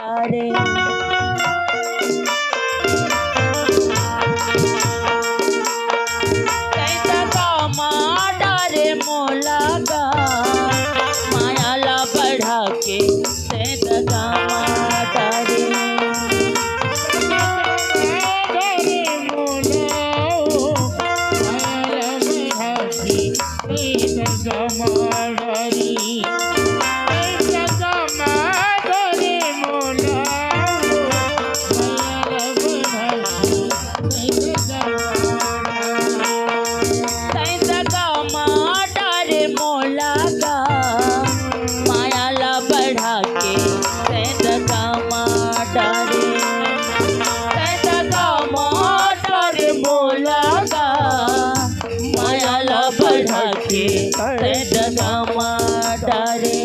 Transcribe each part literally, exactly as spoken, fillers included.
अरे, तैं त गामा डारे मोला गा, माया ला बढ़ा के तैं त गामा डारे। तैं त गामा डारे मोला गा, माया ला बढ़ा के तैं त गामा डारे। तैं त गामा डारे मोला गा, माया ला बढ़ा के तैं त गामा डारे।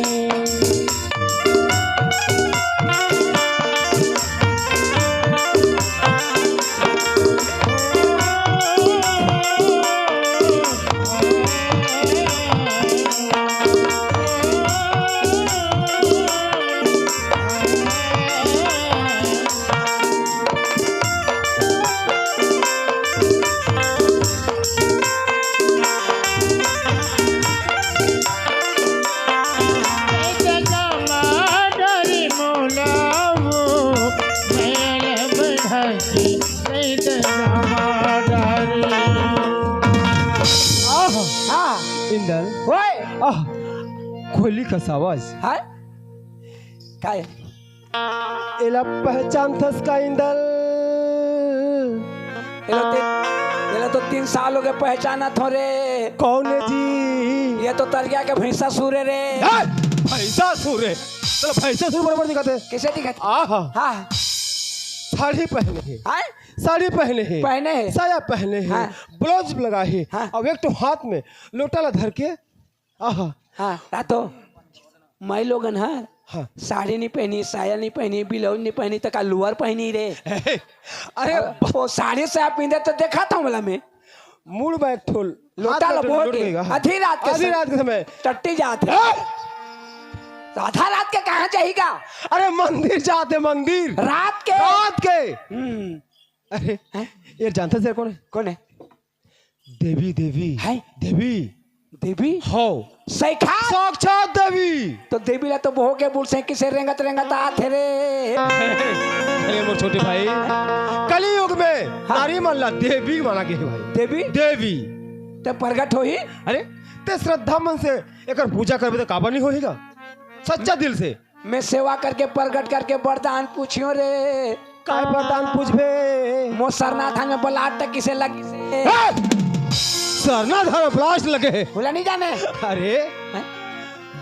आह, हाँ। इंदल। ओए। आह, कोयली कस आवाज। हाँ? काय? एला पहचानथस का इंदल? एला ते, एला तो तीन साल हो गए पहचानत हों रे। कौन है जी? ये तो तरिया के भैंसासुर हे रे। ए, भैंसासुर हे? चलो, भैंसासुर बरोबर दिखत हे। कैसे दिखत हे? आहा। हाँ। साड़ी पहने हे। हाँ? साड़ी पहने हे। पहने हे। साया पहने हे। हाँ। ब्लाउज लगा हे। हाँ। अउ एक ठो हाथ में लोटा ला धर के, आहा। हाँ, ता तो माई लोगन ह हाँ। साड़ी नहीं पहनी, साया नहीं पहनी, ब्लाउज नहीं पहनी, त का लोअर पहनी रे? अरे, अरे, वो साड़ी साया पिंधे तो देखा था मला मैं। मुड़ में एक ठो लोटा हाथ ला में बोह लोट के, गई, हाँ। आधी रात के आधी समय। रात के समय। टट्टी जात हे। ए! तो आधा रात के कहाँ जाही गा? अरे, मंदिर जात हे, मंदिर। रात के? रात के। हम्म। अरे, हैं? ये जानथस यार कौन हे? कौन हे? देवी, देवी। हैं? देवी। देवी? हव। सइखा? साक्षात देवी। तो देवी ला तो बोह के बूढ़ से किसे रेंगत रेंगत आत हे रे। अरे मोर छोटे भाई, कलयुग में हाँ। नारी मन ला देवी माना गे हे भाई। देवी? देवी। त प्रगट होही? अरे, ते श्रद्धा मन से एकर पूजा करबे त काबर नहीं होही गा? सच्चा दिल से। मैं सेवा करके, प्रगट करके वरदान पूछियो रे। काय वरदान पूछबे? मोर सरना धान में blast किसे लगिस हे? हे! सरना धान में blast लगे हे। ओला नहीं जाने। अरे, हैं?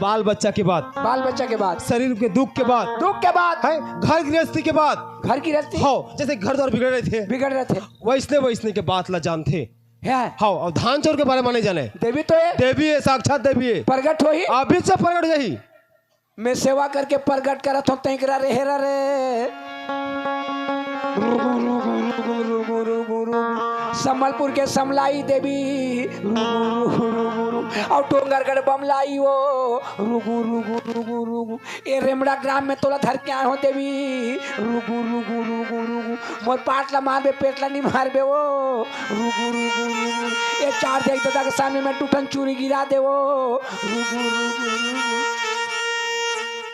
बाल बच्चा के बाद, बाल बच्चा के बाद। शरीर के दुख के बाद, दुख के बाद। हैं? घर गृहस्थी के बाद। घर गृहस्थी। हव, जैसे घर द्वार बिगड़ रहिथे। बिगड़ रहिथे। वैसने, वैसने के बात ला जानथे। हे। हव, अउ धान चाउर के बारे में नहीं जाने। देवी तो हे। देवी हे, साक्षात देवी हे। प्रगट होही। अभी से प्रगट होही। मैं सेवा करके प्रगट करत हों, तैं करा रेहे रे। संबलपुर के समलाई देवी, अउ डोंगरगढ़ बमलाई ओ, ए रेमड़ा ग्राम में तोला धर के आए हों देवी। मोर पाट ला मारबे, पेट ला नहीं मारबे ओ। ए चार देख दादा के सामने में टूटन चूरी गिरा दे ओ।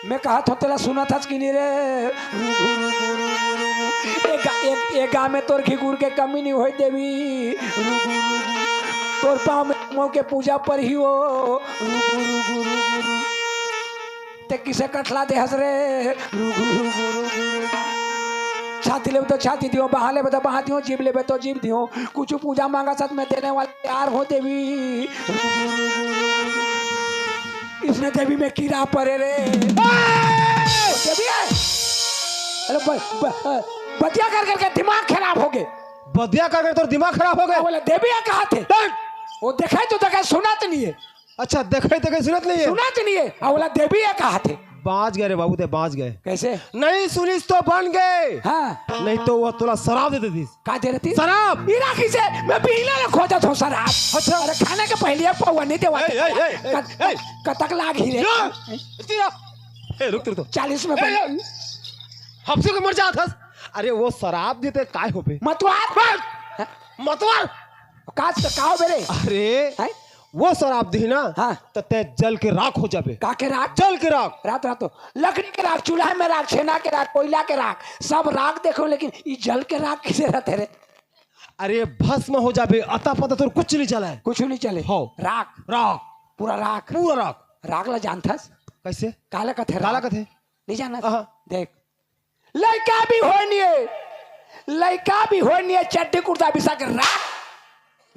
मैं कहत हों तेला सुनत हस कि नहीं रे? ए गा-, ए, ए गाँव में तोर घिघुर के कमी नहीं होय देवी। तोर पाँव में मऊ के पूजा परही ओ। ते किसे कठला दे हस रे? छाती लेबे तो छाती दियो, बहा लेबे तो बहा दियो, जीभ लेबे तो जीभ दियो, कुछ पूजा मांगा सत में देने वाला तैयार हों देवी। इसने देवी में कीड़ा परे रे। देवी हे। अरे ब-, ब-, बतिया कर करके दिमाग खराब होगे। बतिया कर कर तोर दिमाग खराब होगे। बोले देवी हे कहा थे। डन। वो देखे तो देखे, सुनत नहीं हे। अच्छा, देखे देखे सुनत नहीं हे। सुनत नहीं हे। अउ ओला देवी हे कहा थे। बाँच गे रे बाबू, ते बाँच गे। कैसे? नहीं सुनिस तो बन गे। हाँ। नहीं तो वो तोला सराप दे देतिस। का दे रही? सराप। इरा किसे? मैं पीला ला खोजत हों सराप। अच्छा। अरे खाने के पहले एक पौवा नहीं देवा। ए, ए, ए, ए, कत-, ए। कतक लाग ही रे। या, तेरा। ए, रुक, रुक, रुक। चालीस में ए, पहले। ए। हंसी के मर जात हस। अरे वो शराब देते काय होबे? मतवार। बस! मतवार। का, का होबे रे? अरे हैं? वो शराब दी ना, हाँ। त ते जल के राख हो जाबे। का के राख? जल के राख। रात रात तो लकड़ी के राख, चूल्हा में राख, छेना के राख, कोयला के राख, सब राख देखो, लेकिन ई जल के राख किसे रहते रे? अरे भस्म हो जाबे, अता पता तोर कुछ नहीं चला है। कुछ नहीं चले। हो। राख। राख। पूरा राख। पूरा राख। राख ला जानथस? कैसे? काला कथे काला राख? कथे? नहीं जानस? अहा। देख, लइका भी होय निये, लइका भी होय निये, चड्डी कुर्ता बिसा के राख।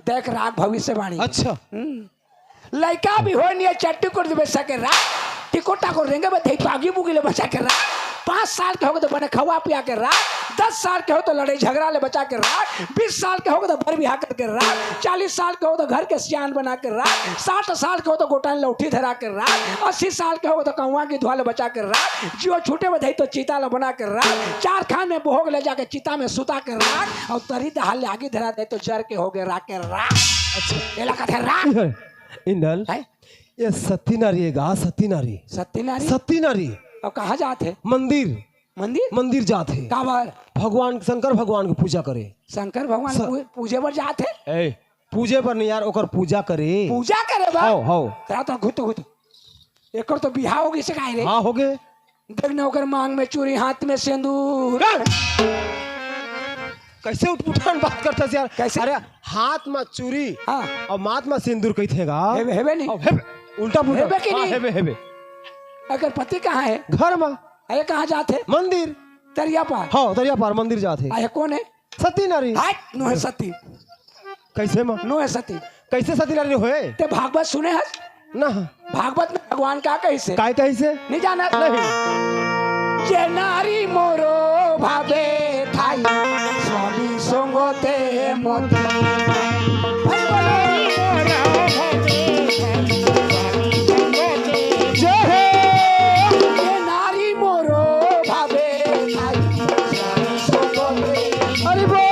देख राख भविष्यवाणी। अच्छा। हम्म। लइका भी होय निये, चड्डी कुर्ता बिसा के राख। टिकोटा को रेंगे में धई पागी बुगी ले बचा के राख। पाँच साल के होगे त बने खवा पिया के राख। दस साल के हो त लड़ाई झगड़ा ले बचा के राख। बीस साल के होगे त बर बिहा करके राख। चालीस साल के हो त घर के सियान बना के राख। साठ साल के हो त गोटान लौठी धरा के राख। अस्सी साल के होगे त कौवा की धुआ ले बचा के राख। जियो छूटे में धई त चीता ल बना के राख, चार खान में बोहग ले जाके चिता में सुता के राख, अउ तरी दहाल ले आगी धरा दे त जर के होगे राख के राख। अच्छा। एला कथे राख। इंदल, हैं? ये सती नारी हे गा, सती नारी। सती नारी? सती नारी। अउ कहाँ जात हे? मंदिर। मंदिर? मंदिर जात हे। काबर? भगवान, शंकर भगवान के पूजा करे। शंकर भगवान स- पू-, पूजे बर जात हे? ए, पूजे बर नहीं यार, ओकर पूजा करे। पूजा करे बर? हौ, हौ। तेरा तो घुत, घुत। एकर तो बिहाव हो गइसे काय रे? हाँ, हो गए। देख ना, ओकर मांग में चूरी, हाथ में सिंदूर। कैसे उठपुठान बात करता यार? कैसे? अरे, हाथ में चूरी हाँ। अउ माथ में सिंदूर कहिथे गा। हेबे, हेबे नहीं। अब हेबे, उल्टा पुल्टा। हेबे कि हाँ, नहीं? हेबे, हेबे। अगर पति कहाँ हे? घर में। अरे, कहाँ जात हे? मंदिर। तरिया पार। हाँ, तरिया पार मंदिर जात हे। अरे, कौन हे? सती नारी। हाय, नोहे सती। कैसे माँ? नोहे सती। कैसे सती नारी होय? ते भागवत सुने हस? ना। भागवत में भगवान का कहिसे? काय कहिसे? नहीं जाना? नहीं। जे नारी मोरो भावे थाई, स्वामी संगते मोती। भाई बोलो। जय हो। जे नारी मोरो भावे थाई, स्वामी संगते। हरि बोल।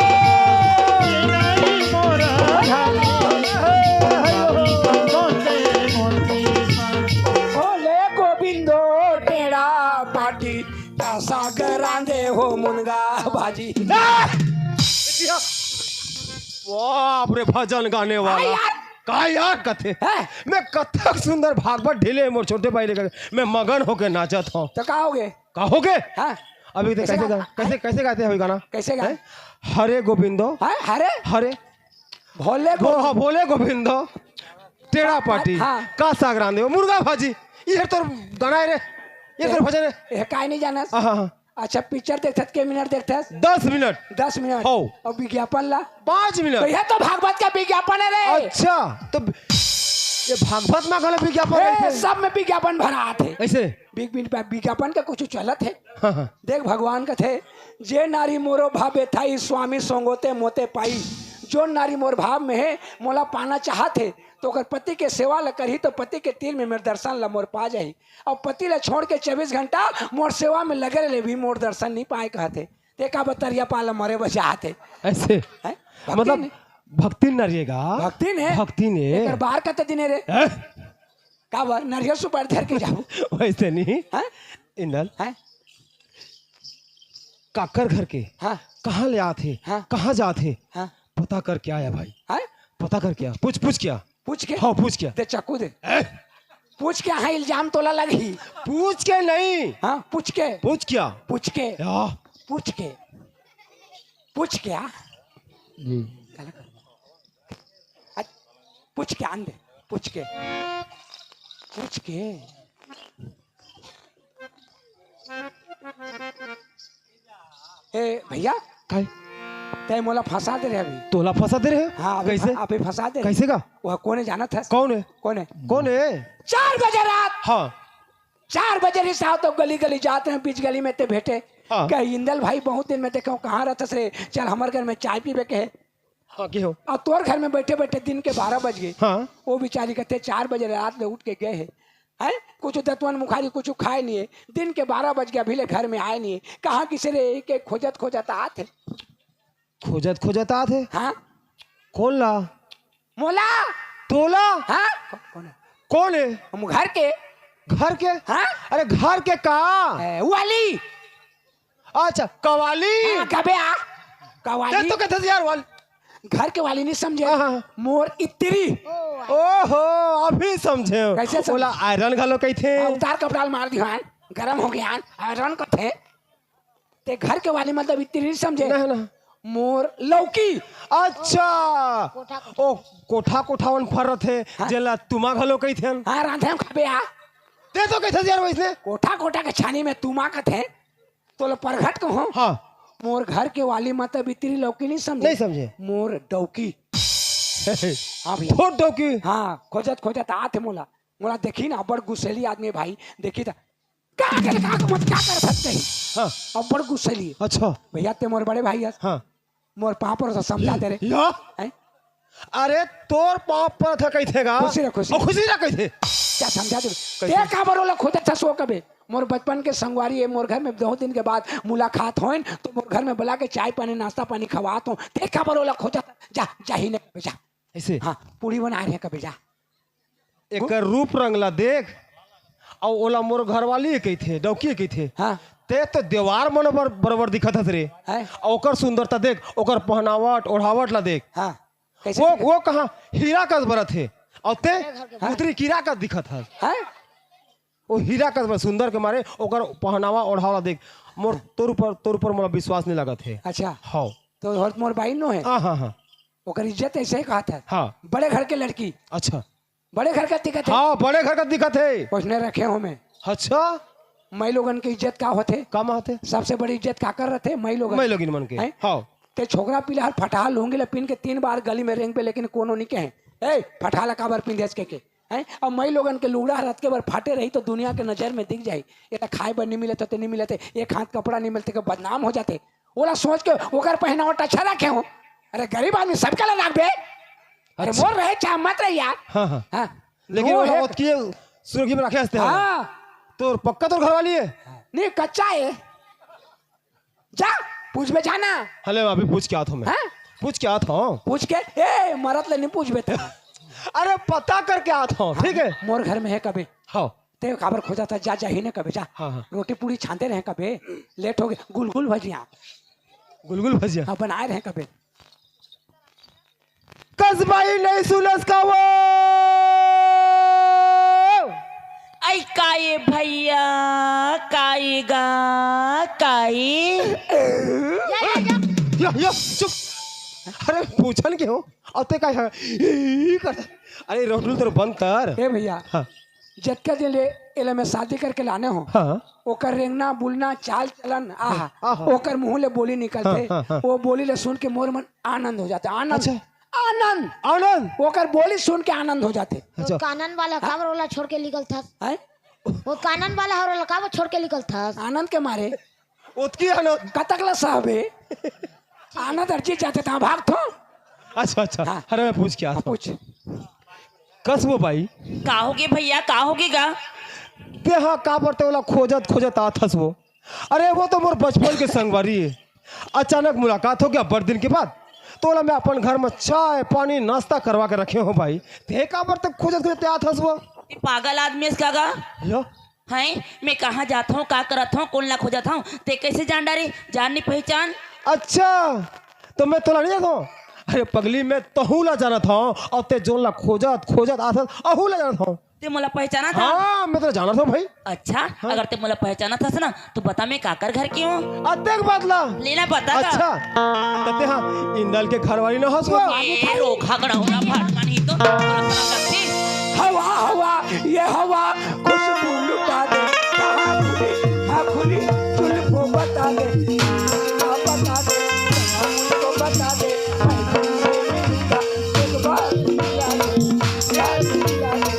भोले गोविंदो टेढ़ा पाटी, का साग रांधे हो मुनगा भाजी। बाप रे, भजन गाने वाला। हाँ यार। का यार कथे? हैं? मैं कतक सुंदर भागवत ढिले मोर छोटे भाई लेकर मैं मगन होके नाचत हूँ। तो का होगे? का होगे? हाँ। अभी तो कैसे कैसे गा-, गा-, कैसे, कैसे गाते हैं गाना? कैसे गा-, हैं? हरे गोविंदो। हाँ, हरे? हरे। भोले गो-, गो-, हाँ, भोले गोविंदो। टेढ़ा पाटी। हाँ। का साग रांधे हो? मुर्गा भाजी। ये तोर गाना है रे। ये तोर भजन है। ये काय नहीं जाना? हाँ, हाँ, हाँ। अच्छा, पिक्चर देखथस के मिनट देखथस? दस मिनट। दस मिनट। हो। अउ विज्ञापन ला? पाँच मिनट। तो ये तो भागवत का विज्ञापन है रे। अच्छा, तो ये भागवत में गलत विज्ञापन ए, है क्या? सब में विज्ञापन भरा आथे। ऐसे? विग-, विग-, विज्ञापन का कुछ चलत है? हाँ, हाँ। देख, भगवान कथे, "जे नारी मोरो भावे थाई, स्वामी संगोते मोते पाई।" जो नारी मोर भाव में है, मोला पाना चाहत है, तो अगर पति के सेवा ल करही, तो पति के तिल में मेर दर्शन ल मोर पा जाही। अउ पति ल छोड़ के चउबीस घंटा मोर सेवा में लगे रहे भी मोर दर्शन नहीं पाए कहत हे। ते का बतरिया पाल मरे बचात हे। ऐसे? हैं? भक्ति मतलब ने? भक्ति न रहिएगा। भक्ति ने? भक्ति ने। एकर बार कते दिन हे रे? हैं? का बार? नरियर सुपारी धर के जाबो। वैसे नहीं। हैं? इंदल। हैं? काकर घर के? हाँ। कहाँ ले आत हे? हाँ। कहाँ जात हे? हाँ। पता करके आया भाई। हैं? पता करके आ। पूछ, पूछ क्या? पूछ के? हाँ, पूछ क्या? दे चाकू दे। ए? पूछ के, हाँ, इल्जाम तोला लगही। पूछ के नहीं। हाँ, पूछ के। पूछ क्या? पूछ के। क्या? पूछ के। पूछ क्या? जी। काला कर। अच-, पूछ के आन दे। पूछ के। पूछ के। ए भैया, काय? तै मोला फंसा दे रहे अभी। तोला फंसा दे रहे? हाँ, अभी कैसे? फ-, अभी फंसा दे रहे। कैसे का? वो कोने जानत हस? कौन है? कोने? कौन है? चार बजे रात। हाँ। चार बजे रहिस, तो गली गली जात रहे, बीच गली में ते भेटे। हाँ। कहे, "इंदल भाई, बहुत दिन में देखे हो, कहाँ रहतस रे? चल हमर घर में चाय पीबे के हे।" हाँ, की हो? अब तोर घर में बैठे बैठे दिन के बारह बज गए। हाँ। वो बेचारी कहते चार बजे रात में उठ के गए है, हैं? कुछ दतवन मुखारी कुछ खाए नहीं है, दिन के बारह बज गया, अभी ले घर में आए नहीं है, कहाँ किसे रे के खोजत खोजत आत है। खोजत खोजत आत है? हाँ। कौन ला? मोला। तोला? हाँ। कौन है? कौन है? हम घर के। घर के? हाँ। अरे घर के का? ए, वाली। अच्छा, कवाली। हाँ, कबे आ? कवाली। ते तो कहते यार वाल। घर के वाली नहीं समझे। हाँ, हाँ। मोर इत्री। ओहो, अभी समझे। कैसे समझे? ओला आयरन घलो कहिथे। हाँ, उतार कपड़ा ल मार दिहान, गरम हो गया, आयरन कथे। ते घर के वाली मतलब इत्री नहीं समझे। ना, ना। मोर लौकी। अच्छा। कोठा, कोठा। ओ, कोठा, कोठा वन फर रथे, हाँ। जेला तुमा घलो कहिथे। हाँ, रांधे हम खाबे आ। ते तो कहिथे यार वैसने। कोठा, कोठा के छानी में तुमा कथे। तोला परघट कहूँ। हाँ। मोर घर के वाली मतलब इत्री लौकी नहीं समझे। नहीं समझे। मोर डौकी। हाँ भैया। छोट डौकी। हाँ, खोजत खोजत आत हे मोला। मोला देखी ना, बड़ गुस्सेली आदमी भाई। देखी त, "का करे, का मत, का कर सकते हैं?" हाँ। अब बड़ गुस्सेली। अच्छा। भैया, ते मोर बड़े भाई हस। हाँ। मोर पाँव पर समझा दे रे। या? हैं? अरे, तोर पाँव पर था कहिथे गा। खुशी रह, खुशी। ओ, खुशी रह कहिथे। क्या समझा दे? कैसे? ते काबर ओला खोजत हस ओ कबे? मोर बचपन के संगवारी है, मोर घर में दो दिन के बाद मुलाकात होइन, तो मोर घर में बुला के चाय पानी, नाश्ता पानी खवात हूँ। ते काबर ओला खोजत हस? जा, जा ही नहीं कबे, जा। ऐसे? हाँ, पूड़ी बना रहे हैं कबे, जा। एकर रूप रंग ला देख, अउ ओला मोर घरवाली कहिथे, डौकी कहिथे। हाँ। ते तो देवार मन बर-, बरोबर दिखत हस रे। हैं? अउ ओकर सुंदरता देख, ओकर पहनावट, ओढ़ावट ला देख। हाँ। कैसे वो, दिखत? वो कहाँ हीरा कस बरत हे, अउ ते हाँ। उतरी कीरा कस दिखत हस। हैं? वो हीरा कस बर सुंदर के मारे ओकर पहनावा ओढ़ावा ला देख। मोर तोर ऊपर, तोर ऊपर मोला विश्वास नहीं लागत हे। अच्छा। हाँ। तो हर मोर बाई नो है। हाँ, हाँ, हाँ। ओकर इज्जत ऐसे ही कहत हे। हाँ। बड़े घर के लड़की। अच्छा। बड़े घर का दिखत हे। हाँ, बड़े घर का दिखत हे। उसने रखे हो मैं। अच्छा। माई लोगन के इज्जत का होथे? का मा होथे? सबसे बड़ी इज्जत काकर रथे? माई लोगन। माई लोगिन मन के। हैं? हाँ। ते छोकरा पिला हर फटहा लुंगी ला पिन के तीन बार गली में रेंग पे, लेकिन कोनो नहीं कहे, "ए, फटहा ला काबर पिंधेस?" के के। हैं? अब माई लोगन के लुगड़ा हर अतके बार फाटे रही तो दुनिया के नजर में दिख जाही। एला खाए बर नहीं मिलत हे, ते नहीं मिलत हे, एक हाथ कपड़ा नहीं मिलत हे, के बदनाम हो जाथे। ओला सोच के ओकर पहनावट अच्छा रखे हो। अरे गरीब आदमी सबके ला राखबे। अरे अच्छा। मोर रहे चाहे मत रहे यार। हाँ, हाँ। हाँ। लेकिन वो ओला है। ओतकी सुरखी में रखे हंसते हैं। हाँ। तो पक्का तोर घरवाली है? नहीं, कच्चा है। जा, पूछबे जाना। हले, अभी पूछ के आत हूँ मैं। हाँ? पूछ के आत हूँ। पूछ के, ए, मरत ले नहीं पूछबे तो। अरे, पता करके आत हूँ, ठीक है? मोर घर में है कबे। हाँ। ते काबर खोजत हस, जा, जा ही ने कबे, जा। हाँ, हाँ। रोटी पूड़ी छानते रहे कबे, लेट हो गए। गुलगुल भजिया। गुलगुल भजिया। हाँ, बनाए रहे कबे। कसबाई नहीं सुनस का वो। आई काई भैया, काई गा, काई। या, या, चुप। अरे, पूछन के हो? अउ ते का है? ई कर। अरे, रोटुल तोर बंद कर। ए भैया। हाँ। जतका दिन ले एला मैं शादी करके लाने हो, हाँ। ओकर रेंगना, बुलना, चाल चलन, आहा, आहा। ओकर मुंह ले बोली निकलथे, हाँ, हाँ, हाँ। वो बोली ले सुन के मोर मन आनंद हो जाथे, आनंद, अच्छा। आनंद। आनंद। ओकर बोली सुन के आनंद हो जाथे। अच्छा। तो कानन वाला काबर ओला छोड़ के निकलथस? हैं? वो कानन वाला हर ओला काबर छोड़ के निकलथस? आनंद के मारे। ओतकी आनंद। कतक ला सहबे? आनंद हर चीज जाथे, तहाँ भाग थो। अच्छा, अच्छा। हाँ। अरे, मैं पूछ के आत हूँ। पूछ। कस वो बाई? का होगे भैया, का होगे गा? ते हा काबर ते ओला खोजत, खोजत आत हस वो? अरे, वो तो मोर बचपन के संगवारी है। अचानक मुलाकात हो गया, बड़ दिन के बाद। तो ओला मैं अपन घर में चाय, पानी, नाश्ता करवा के रखे हूँ भाई। ते काबर ते खोजत, खोजत आत हस वो? ये पागल आदमी है इसका गा? यो? हैं? मैं कहाँ जात हूँ, का करत हूँ, कौन ला खोजत हूँ, ते कैसे जान डारे? जान नहीं पहचान? अच्छा, तो मैं तोला नहीं जानत हूँ? अरे पगली, मैं तहू ला जानत हूँ, अउ ते जोन ला खोजत, खोजत आत हस, अहू ला जानत हूँ। ते मोला पहचानत हस? हाँ, मैं तोला जानत हूँ भाई। अच्छा, हाँ। अगर ते मोला पहचानत हस ना, तो बता मैं काकर घर की हूँ। अतेक बात ला। लेना बता का? अच्छा, त ते हा इंदल के घरवाली न हस वो? ए, रोखा कड़ा होना भाट मानी तो, तोरा शरम लगथे? हवा, हवा, ये हवा, खुशबू लुटा दे, कहाँ खुली, हाँ खुली, जुल्फों बता दे, हाँ बता दे, हाँ मुझको बता दे, मैं तुमसे मिलूंगा, एक बार मिला दे, प्यार मिला दे,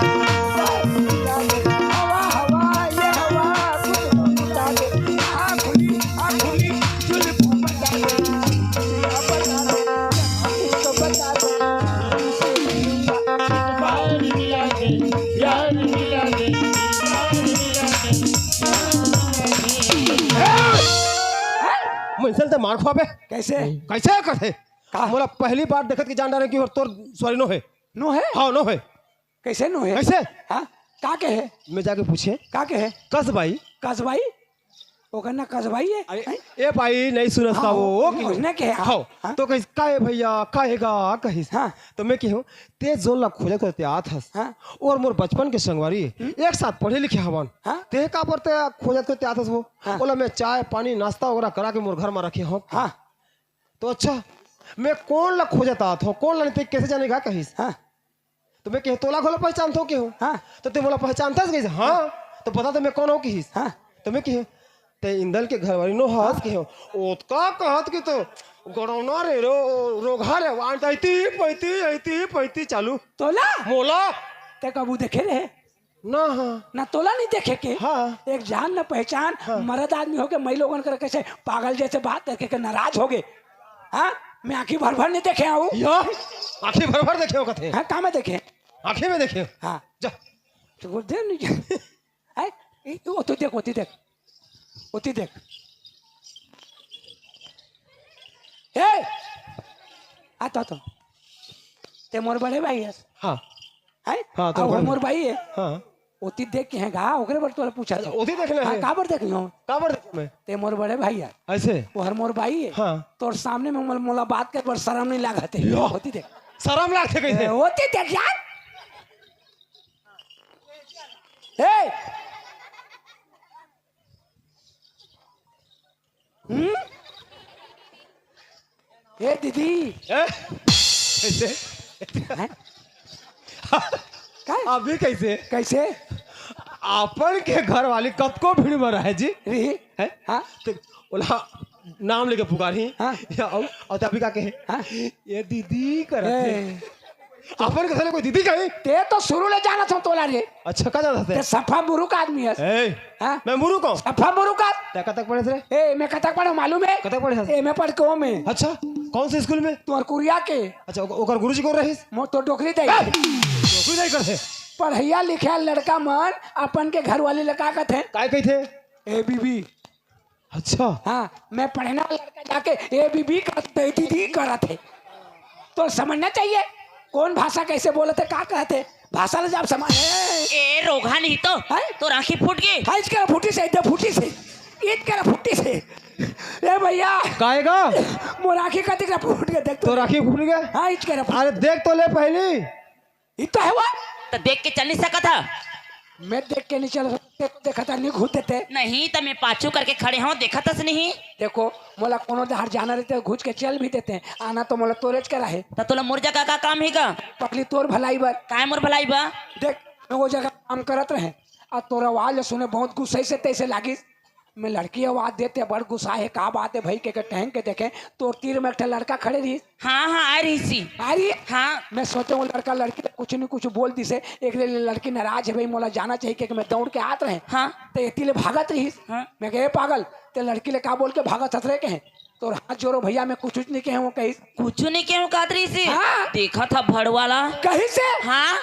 प्यार मिला दे, हवा, हवा, ये हवा, खुशबू लुटा दे, हाँ खुली, हाँ खुली, जुल्फों बता दे, हाँ बता दे, हाँ मुझको बता दे, तुमसे मिलूंगा, एक बार मिला दे, प्यार मिला दे, प्यार मिला दे। मैं इंसान से मार खुआबे। कैसे? कैसे करथे? का? मोला पहली बार देखत के जान डारे कि तोर सॉरी नो है। नो है? हाँ, नो है। कैसे नो है? कैसे? हाँ? का के है? मैं जाके पूछे। का के है? कस बाई। कस बाई? ओकर ना कसबई हे। अरे, हैं? ए भाई, नहीं सुनस का हाँ, वो, वो वो की उसने कहे, हाँ, हाँ। हाँ। तो कहिस, "का हे भैया, का हे गा?" कहिस। हाँ। तो मैं केहेंव, "ते जोन ला खोजत खोजत आत हस, हाँ। और मोर बचपन के संगवारी, हम्म। एक साथ पढ़े लिखे हवन। हाँ। ते काबर ते खोजत खोजत आत हस वो? हाँ। ओला मैं चाय, पानी, नाश्ता वगैरह करा के मोर घर में रखे हंव।" हाँ। तो अच्छा, मैं कोन ला खोजत आत हंव, कोन ला नहीं, ते कइसे जाने गा कहिस। हाँ। तो मैं केहेंव, "तोला घलो पहचानथंव" केहेंव। हाँ। तो ते मोला पहचानथस कहिस। हाँ। तो बता तो मैं कोन हंव कहिस। हाँ। तो मैं केहेंव, "ते इंदल के घरवाली नो हस" केहेंव। ओतका कहत के तो गड़ौना रे रो-, रोगहा रे, वांट अइती पैती, अइती पैती चालू। तोला? मोला। ते कभू देखे रहे? ना, हाँ। ना तोला नहीं देखे के? हाँ। एक जान न पहचान, हाँ। मरद आदमी होके मई लोगन कर कइसे पागल जइसे बात करके के नाराज होगे। हाँ? मैं आँखी भर भर नहीं देखे हंव। या? आँखी भर भर देखे हंव कथे? हाँ, का में देखे? आँखी में देखे? हाँ। जा। तो वो दे नहीं जा। हैं? ई, ओती देख, ओती देख। ओती देख। ए! आ तो, आ तो। ते मोर बड़े भाई हस। हाँ। हैं? हाँ, तो आ, वो बड़े मोर भाई हे। हाँ। ओती देख के हे गा, ओकरे बर तोला पूछत हंव। ओती देख ले हाँ, हे। काबर देख लो? काबर देख मैं? ते मोर बड़े भाई हे। अइसे? वो हर मोर भाई हे। हाँ। तोर सामने में मोला, मोला बात करे बर शरम नहीं लागत हे। लो। ओती देख। शरम लागथे कइसे? ए, ओती देख यार। ए! हम्म? ए दीदी। ए? कइसे? हैं? का? अभी कइसे? कइसे? अपन के घरवाली कतको भीड़ में रहे जी। रही? हैं? हाँ। तो ओला नाम लेके पुकारही। हाँ। या अउ, अउ त अभी का कहे? हाँ। ये दीदी करत हे। ए। अपन के सामने कोई दीदी कही? ते तो शुरू ले जानत हंव तोला रे। अच्छा, का जानत हे? ते सफा मुरुख आदमी हस। ए, हाँ? मैं मुरुख हंव? सफा मुरुख हस। ते कतक पढ़े हस रे? ए, मैं कतक पढ़े हंव मालूम हे? कतक पढ़े हस? ए, मैं पढ़ के हंव मैं। अच्छा, कौन से स्कूल में? तोर कुरिया के। अच्छा, ओक-, ओकर गुरुजी कोन रहिस? मोर तो डोकरी दाई। ए, डोकरी दाई कर हे। पढ़इया लिखइया लड़का मन अपन के घरवाली ला का कथे? काय कहिथे? ए बीबी। अच्छा। हाँ, मैं पढ़ने वाला लड़का जाके ए बीबी करत हे, दीदी करत हे। तो समझना चाहिए, कौन भाषा कइसे बोलत हे, का कहत हे, भाषा ला जब समझ, ए! ए, रोगहा नहीं तो, हैं? तोर आँखी फूट गे। हाँ, इचके फूटिस हे, इधर फूटिस हे, इचके फूटिस हे। ए भैया। काय गा? मोर आँखी कतिक फूट गे, देख तो। तोर आँखी फूट गे? हाँ, इचके फूट। अरे देख तो ले पहली। ई तो हे वो। त देख के चल नहीं सकत ह? मैं देख के नहीं चल सकते, देखत नहीं घुस देते। नहीं, त मैं पाछू करके खड़े हंव, देखत हस नहीं। देखो, मोला कोनो डहर जाना रहिते, घुस के चल भी देते, आना तो मोला तोरेच करा हे। त तोला मोर जगह का काम हे गा? पकली तोर भलाई बर। काय मोर भलाई बा? देख, मैं वो जगह काम करत रहें, अउ तोर आवाज ल सुने बहुत गुस्सा से तइसे लागिस। मैं लड़की आवाज देते, बड़ गुस्सा हे, का बात हे भाई, के, के टहंग के देखें, तोर तीर में एक ठे लड़का खड़े रहिस। हाँ, हाँ, आय रहिस। आय रहिस? हाँ। मैं सोचेंव वो लड़का लड़की ला कुछ नहीं कुछ बोल दिस हे, एक ले लड़की नाराज हे भाई, मोला जाना चाहिए, के, के मैं दौड़ के आत रहें। हाँ। त एती ले भागत रहिस। हाँ। मैं कहे, "ए पागल, ते लड़की ले का बोल के भागत हस रे?" कहे, "तोर हाथ जोड़ों भैया, मैं कुछ, कुछ नहीं कहेंव," वो कहिस। कुछ नहीं कहेंव कहत रहिस हे? हाँ। देखत ह भड़वाला। कहिस हे? हाँ।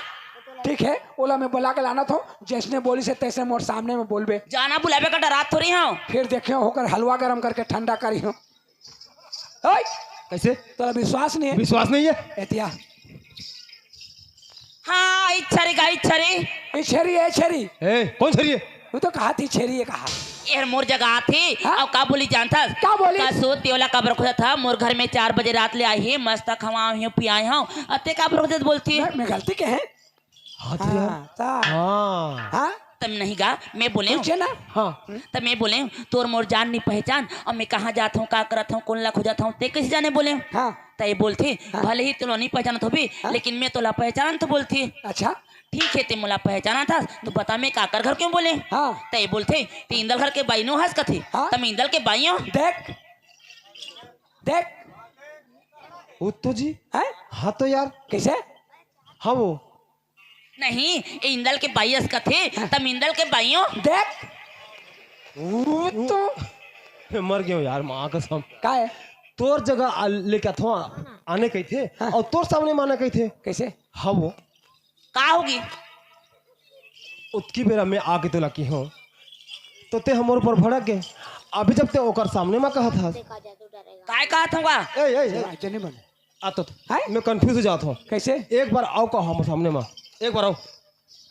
ठीक हे, ओला मैं बुला के लानत हंव, जइसने बोलिस हे तइसने मोर सामने में बोलबे। जाना बुलाबे का डरात थोड़ी हंव। फिर देखेंव ओकर हलवा गरम करके ठंडा करिहंव। ओए! कइसे? तोला विश्वास नहीं हे? विश्वास नहीं हे? एती आ। हाँ, इच्छा रे, का इच्छा रे? ए छेरी, ए छेरी। ए, कौन छेरी हे? वो तो कहा थी छेरी हे कहा। ए हर मोर जगह आथे, हाँ? अउ का बोलिस जानथस? का बोलिस? का सोच तेवला काबर खोजत ह? मोर घर में चार बजे रात ले आए हे, मस्त खवाए हंव, पियाए हंव, अते काबर खोजत बोलथे? मैं, मैं गलती कहें? हाँ, तो यार। हाँ, त हाँ। हाँ? तब नहीं गा, मैं बोलेंव। पूछे ना। हाँ। तब मैं बोलेंव, तोर मोर जान नहीं पहचान, अउ मैं कहाँ जात हंव, का करत हंव, कोन ला खोजत हंव, ते कइसे जाने बोलेंव? हाँ। त ये बोलथे, हाँ। भले ही तोला नहीं पहचानत होबे, हाँ। लेकिन मैं तोला पहचानत हंव बोलथे। अच्छा। ठीक हे, ते मोला पहचानत हस, त बता मैं काकर घर के हंव बोलेंव। हाँ। त ये बोलथे, ते इंदल घर के बाई नो हस कथे। हाँ। त मैं इंदल के बाई हंव। देख, देख। वो तो जी। हैं? हाँ तो यार। कइसे? हाँ वो। नहीं, ए इंदल के बाई हस कथे, त मैं इंदल के बाई हंव। देख। वो तो। मैं मर गेंव यार, माँ कसम। का हे? तोर जगह आ, लेके आथंव, आने कहिथे, हाँ। अउ तोर सामने में आना कहिथे। कइसे? हाँ वो। का होगे? ओतकी बेरा में आके तोला केहेंव, त ते हमर ऊपर भड़क गे। अभी जब ते ओकर सामने में कहत हस। काय कहत हंव गा? ए, ए, ए। अच्छा, नहीं बने। आ तो, हैं? मैं confuse हो जात हंव। कइसे? एक बार आव का हमर सामने में। एक बार आव।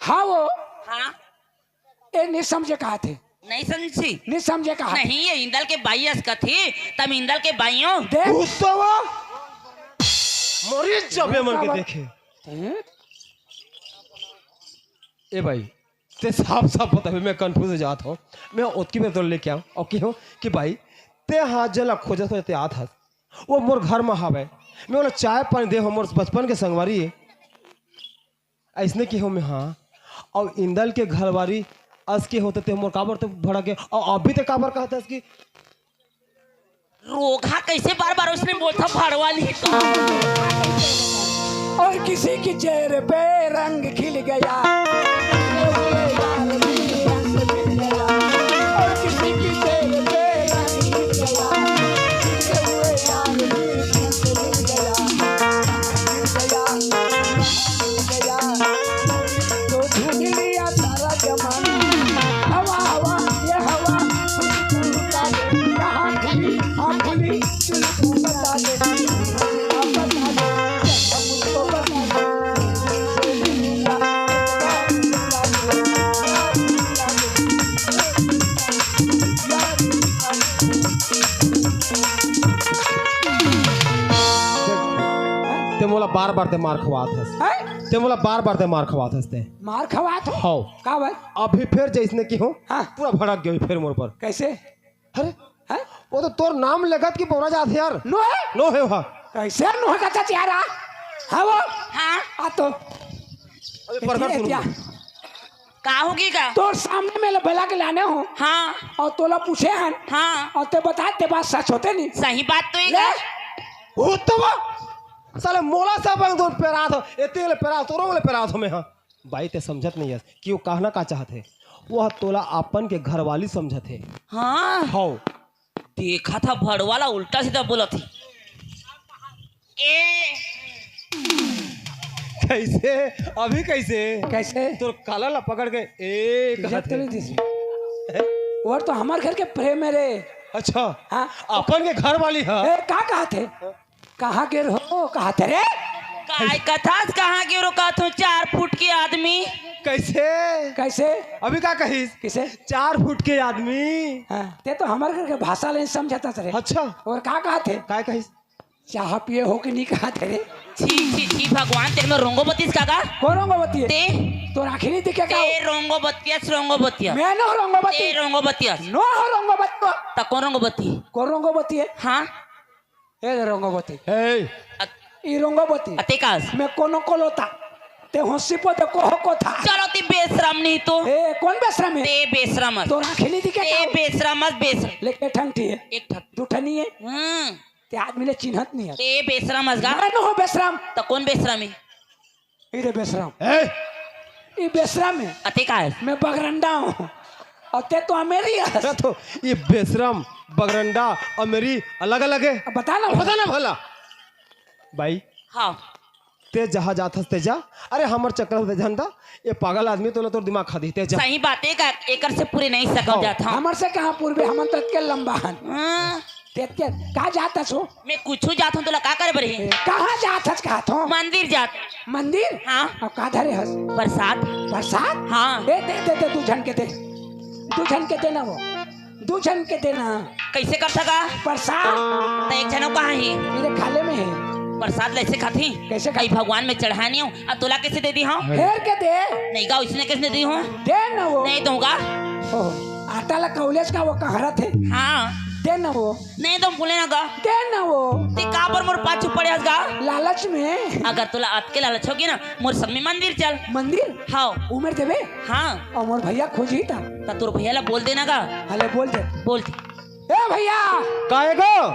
हाँ वो। हाँ। ए नहीं समझे कहत हे। नहीं समझी? नहीं समझे कहा? नहीं, ये इंदल के बाई अस कथी, तम इंदल के बाई हो। देख। भूतवा। मरी जबे मन के देखे। हैं? ए भाई, ते साफ साफ बताबे, मैं confuse हो जात हूँ। मैं ओतकी बेर तोर लेके आऊँ और कहूँ कि भाई, ते हाँ जेला खोजत खोजत आत हस, वो मोर घर में हवे। मैं ओला चाय पानी दे हो, मोर बचपन के संगवारी है। ऐसने के हो मैं, हाँ। और इंदल के घरवारी अस के होते ते मोर काबर तो भड़क गए। और अभी ते काबर कहत हस कि रोगहा कैसे बार बार उसने बोलता भड़वा नहीं तो। और किसी के चेहरे पे रंग खिल गया, और किसी के चेहरे पे रंग खिल गया। तो झूम लिया सारा जमाना। हवा, हवा, ये हवा, कुछ तू बता दे, कहाँ खुली, हाँ खुली, तू बता दे, हाँ बता दे, हमको बता दे। ते मोला बार बार ते मार खवात हस। हैं? ते मोला बार बार ते मार खवात हस ते। मार खवात हो? हौ। का भाई? अभी फिर जैसने की हो, हाँ। पूरा भड़क गयो फिर मोर पर। कैसे? अरे, हैं? वो तो तोर नाम लेगत की बोला जात है यार। नो है? नो है वहाँ। कैसे नो है कहता यार? हाँ वो? हाँ। आ तो। अबे प्रकट सुन। का होगी का? तोर सामने में बेला के लाने हो। हाँ। और तोला पूछे हन। हाँ। और ते बता, ते बात सच होते नहीं। सही बात तो ही ले। का? हो तो वो। साले मोला सब अंग दोन पेरात हो। ए तेल पेरात, तोरो ले पेरात हो मैं, हाँ। बाई, ते समझत नहीं हस कि वो कहना का चाहत है। वो तोला अपन के घरवाली समझत है। हाँ। हौ। देखा था भड़वाला उल्टा सीधा बोलत ही। ए। कैसे? अभी कैसे? कैसे? तोर काला ला पकड़ के ए इज्जत कहत है। करी थी इसमें। और तो हमार घर के प्रेम है रे। अच्छा। हाँ। अपन के घर वाली है। ए, का कहत है? कहाँ गिर हो कहत है रे? काय कथस कहाँ गिरो कहत हो, चार फुट के आदमी। कैसे? कैसे? अभी का कहिस? किसे? चार फुट के आदमी। हाँ, ते तो हमार घर के भाषा ले समझता रे। अच्छा। और का कहत है? काय कहिस? चाह पिए हो कि नहीं कहत है रे? छी, छी, छी, भगवान, तेरे में रोंगो बत्तीस का का? कौन रोंगो बत्ती है? ते? तोर आँखी नहीं दिखे का? ते रोंगो बत्तियस, रोंगो बत्तियस। मैं नो रोंगो बत्ती। ते रोंगो बत्तियस। नो हो रोंगो बत्ती। त कौन रोंगो बत्ती? कौन रोंगो बत्ती है? हाँ? ए रोंगो बत्ती। ए। अत- ई रोंगो बत्ती। अते कास? मैं कोनो को लोता। ते होसी पो ते कोहो को था। चलो ती बेशरम नहीं तो। ए, कौन बेशरम है? ते बेशरम है। तोर आँखी नहीं दिखे ते का? बेशरम है, बेशरम। लेके ठंगठी है। एक ठक। दू ठनी है। हम्म। ते आदमी ले चिन्हत नहीं है। ते बेशरम हस गा? मैं नो हो बेशरम। त कौन बेशरम है? ई रे बेशरम। ए? ई बेशरम है। अते का है? मैं बगरंडा हूँ। और ते तो अमेरी है। अरे तो ये बेशरम, बगरंडा, अमेरी अलग-अलग है। अब बता ना। बता ना भला। भाई। हाँ। ते जहाँ जात हस ते जा। अरे हमर चक्कर में ते झंडा, ये पागल आदमी तोला तोर दिमाग खा दी, ते जा। सही बात है, एकर से पूरे नहीं सकल हाँ। जात हम। हमर से कहाँ पूर्वे, हमन तो के लंबा हन। हाँ। ते, ते, का जात हस हो? मैं कुछु जात हूँ, तोला का करे बर हे? ए, कहाँ जात हस कहत हो? मंदिर जात। मंदिर? हाँ। अब का धरे हस? प्रसाद। प्रसाद? हाँ। ए, दे, दे, दे, दू झन के दे। दू झन के दे ना वो। दू झन के दे ना। कैसे कर सका? प्रसाद। त एक झन कहाँ हे? मेरे खाले में है। प्रसाद ला ऐसे खाथी? कैसे खाथी? भगवान में चढ़ानी हो, अब तोला कैसे दे दी हूँ? हेर के दे। नहीं गा, इसने कैसे दे दी हूँ? दे ना वो। नहीं दूंगा। ओह, आटा ला कौलेज का वो कहरत है। हाँ। दे ना वो। नहीं तो बोले ना गा। दे ना वो। ते का पर मोर पाछू पड़े हस गा? लालच में। अगर तोला अतके लालच होगी ना, मोर संग में मंदिर चल। मंदिर? हाँ। उमर देबे? हाँ। और मोर भैया खोजी था। त तोर भैया ला बोल देना गा। हले बोल दे। बोल दे। ए भैया। काहे गो?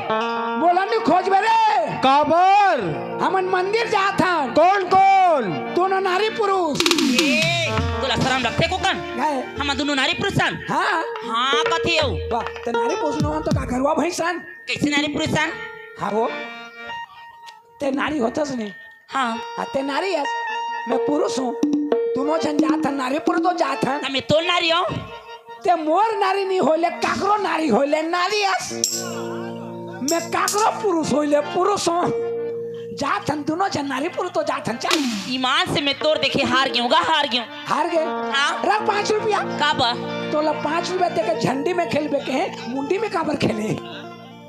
मोला नी खोजबे रे। काबर? हमन मंदिर जात हन। कौन कौन? दोनों नारी पुरुष। ए, तोला शरम लगथे कोकन? काहे? हमन दोनों नारी पुरुष हन। हाँ। हाँ, कथे हो? वाह, ते नारी पुरुष नो हन तो का गरुवा भैंस हन? कैसे नारी पुरुष हन? हाँ वो, ते नारी होथस नहीं। हाँ। हाँ, ते नारी हस, मैं पुरुष हूँ। दोनों झन जात हन, नारी पुरुष तो जात हन। त मैं तोर नारी हूँ। ते मोर नारी नहीं होले, काकरो नारी होले, नारी हस। मैं काकरो पुरुष होले, पुरुष हूँ। जात हन, दोनों झन नारी पुरुष तो जात हन, चल। ईमान से मैं तोर देखे हार गयूँ गा, हार गयूँ। हार गए? हाँ। रख पाँच रुपया। का बा? तोला पाँच रुपया देके झंडी में खेलबे के हे, मुंडी में काबर खेले?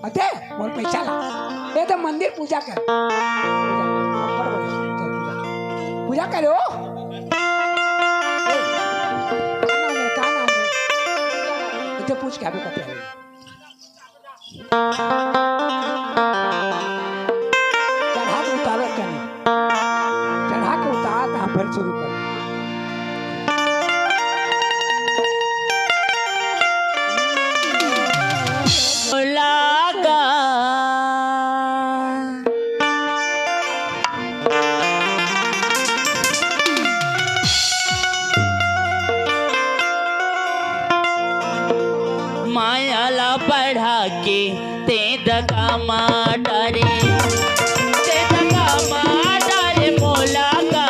अते मोर पैसा ला। ए तो मंदिर पूजा कर। पूजा कर। पूजा करो। ए, का नाम है? का नाम है? इते पूछ के आबे करते हैं। चढ़ा के उतारत कनी। चढ़ा के उतारत, हाँ, फिर शुरू कर। लागा। माया ला बढ़ा के ते दगा मा डारे, ते दगा मा डारे मोला का,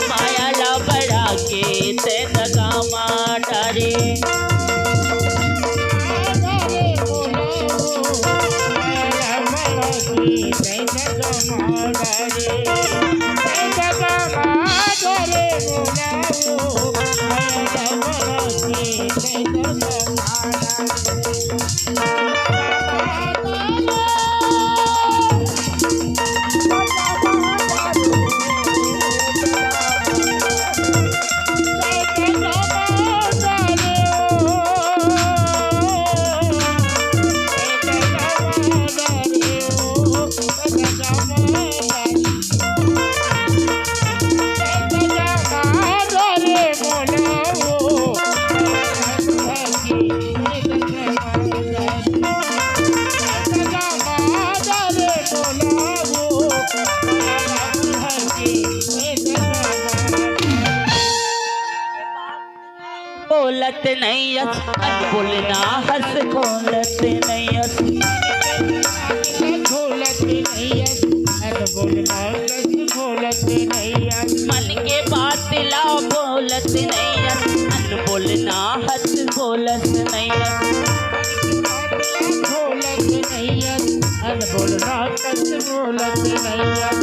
माया ला बढ़ा के ते दगा मा डारे। बोलत नैयस, अनबोल ना हस, बोलत नैयस। बोलत नैयस, अनबोल ना हस, बोलत नैयस। मन के बात ला बोलत नैयस, अनबोल ना हस, बोलत नैयस। बोलत नैयस, अनबोल ना हस, बोलत नैयस।